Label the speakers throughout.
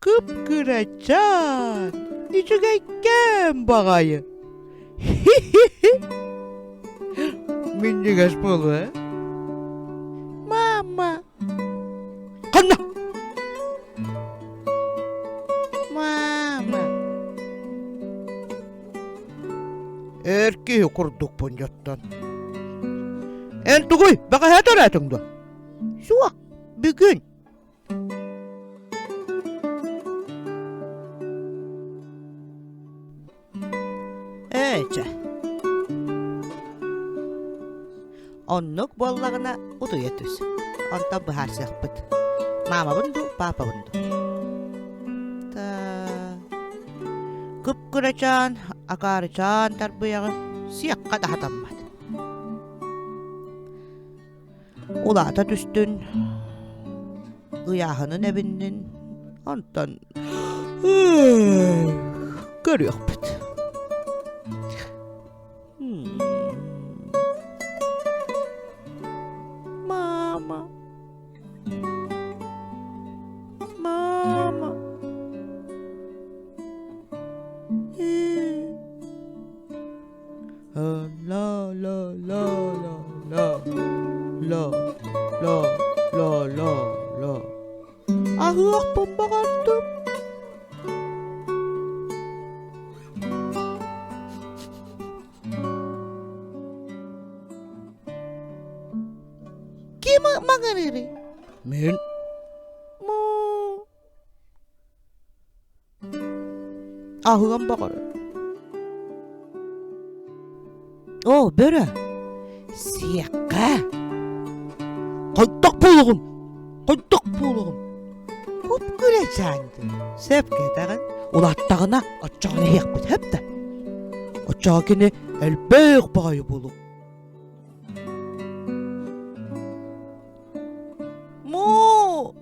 Speaker 1: Кып-кырачаан, үчүгэйкээн баҕайы. Минньигэс буолуо ээ. Мама. Ханна? Мама. Эр киһи курдукпун дьоттон. Эн тугуй, бэҕэһээ төрөөтүҥ дуо? Суох, бүгүн. Ээ чэ. Оннук буоллаҕына утуйа түс. Онтон быһаарсыахпыт. Маамабын дуу, паапабын дуу? Та Кып-кырачаан, акаарычаан тарбыйаҕы сиэххэ да хатаммат. Улаата түстүн, ыйааһынын эбиннин, онтон көрүөхпүт. Мама. Мама. La la la la la la la la la la Аһыахпын баҕардым. Ким маҥырыырый? Мин. Муу. Аһыам баҕарар. Оо, бөрө, сиэххэ. Хайдах буолуҕун? Хайдах буолуҕун? Куп-күрэчээн Сөпкө этэҕин. Улааттаҕына оччоҕуна иһиэхпит сөп да? Оччоҕо кини элбэх баҕайы буолуо. Муу!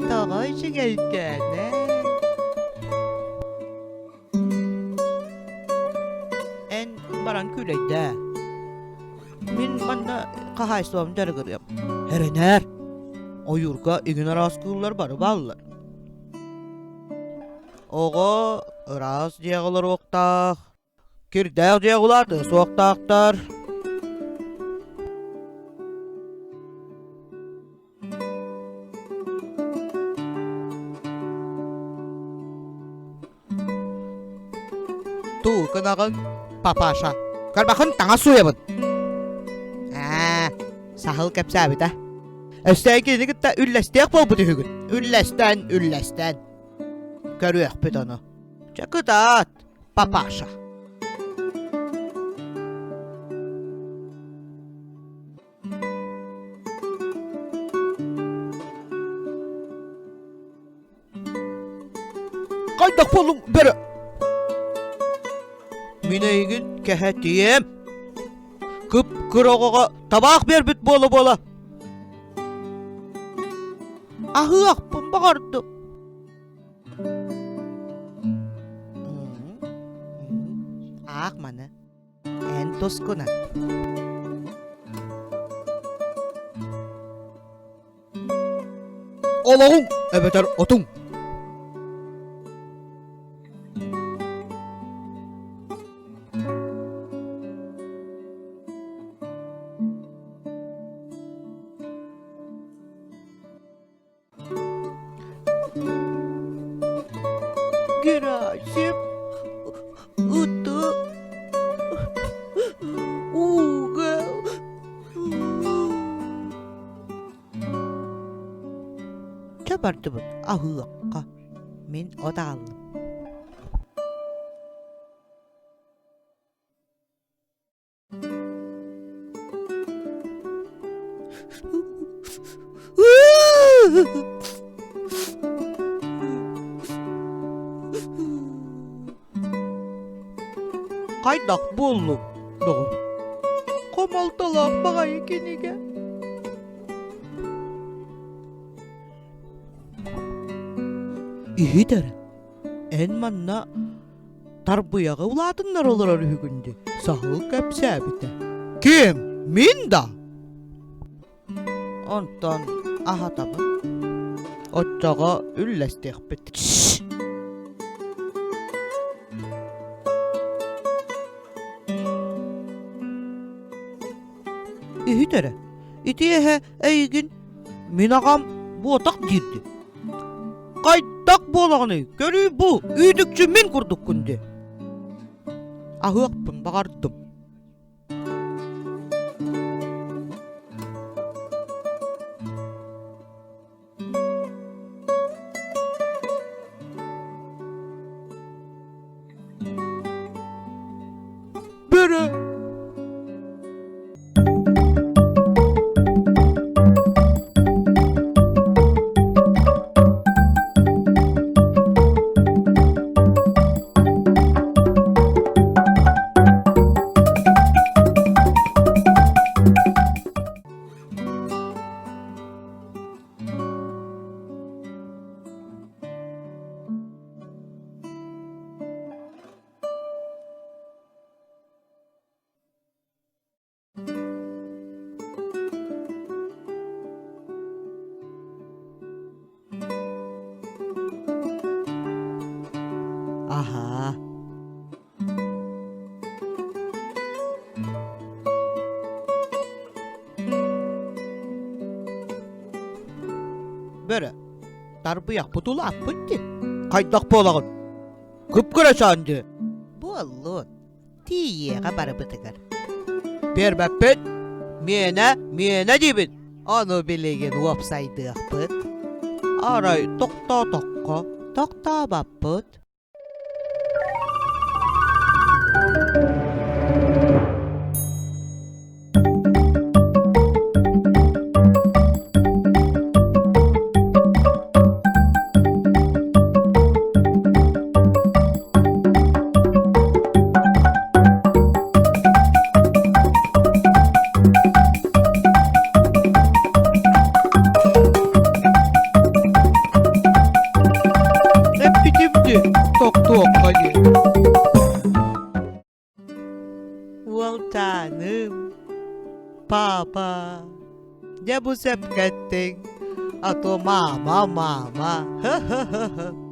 Speaker 1: Тоҕо үчүгэйкээнэ? Эн баран күүлэйдээ. Мин манна хаһаайыстыбам дьарыгырыам. Эрэнээр. Ойуурга игин араас кыыллар бары бааллар. Оҕо ыраас дьиэҕэ олоруохтаах, Кирдээх дьиэ улаатыа суохтаахтар. Туу гынаҕын, папаша. Көрбөхүн таҥас сууйабын. Ээ, саһыл кэпсээбитэ. Өссө кинини кытта үллэстиэх буолбут үһүгүн. Үллэстэн, үллэстэн. Көрүөхпүт ону. Чэ кытаат, папаша. Хайдах буоллуҥ бөрө? Мин эйигин кэһэтиэм. Кып-кыра оҕоҕо табаах биэрбит буола-буола. Аһыахпын баҕардым. Аах маны. Эн тускуна. Олоҕуҥ эбэтэр отуҥ. бардыбыт аһыахха, мин от аҕаллым. Хайдах буоллуҥ, доҕор? Хомолтолоох баҕайы кинигэ. Иһит эрэ, эн манна тарбыйаҕы улаатыннара олорор үһүгүн дии, саһыл кэпсээбитэ. Ким? Мин да? Онтон аһатабын. Оччоҕо үллэстиэхпит. Иһит эрэ, ити эһэ эйигин мин аҕам буотах диирди. Хайдах буолаҕыный, көрүүй бу, үүтүкчү мин курдуккун дии. Аһыахпын баҕардым. Бөрө Аһаа. Бөрө, тарбыйахпыт улааппыт дии. Хайдах буолаҕын? Кып-кырачаан дии.
Speaker 2: Буоллун. Тиийиэҕэ барыбытыгар.
Speaker 1: Биэрбэппит. Миэнэ, миэнэ диибин.
Speaker 2: Ону билигин уопсайдыахпыт.
Speaker 1: Арай тохтоотоххо?
Speaker 2: Тохтообоппут.
Speaker 1: Эппитим дии, тохтуохха дии.
Speaker 2: Уолчааным, папа,
Speaker 1: дьэ бу сөпкө эттиҥ, а то мама, мама, һы-һы-һы.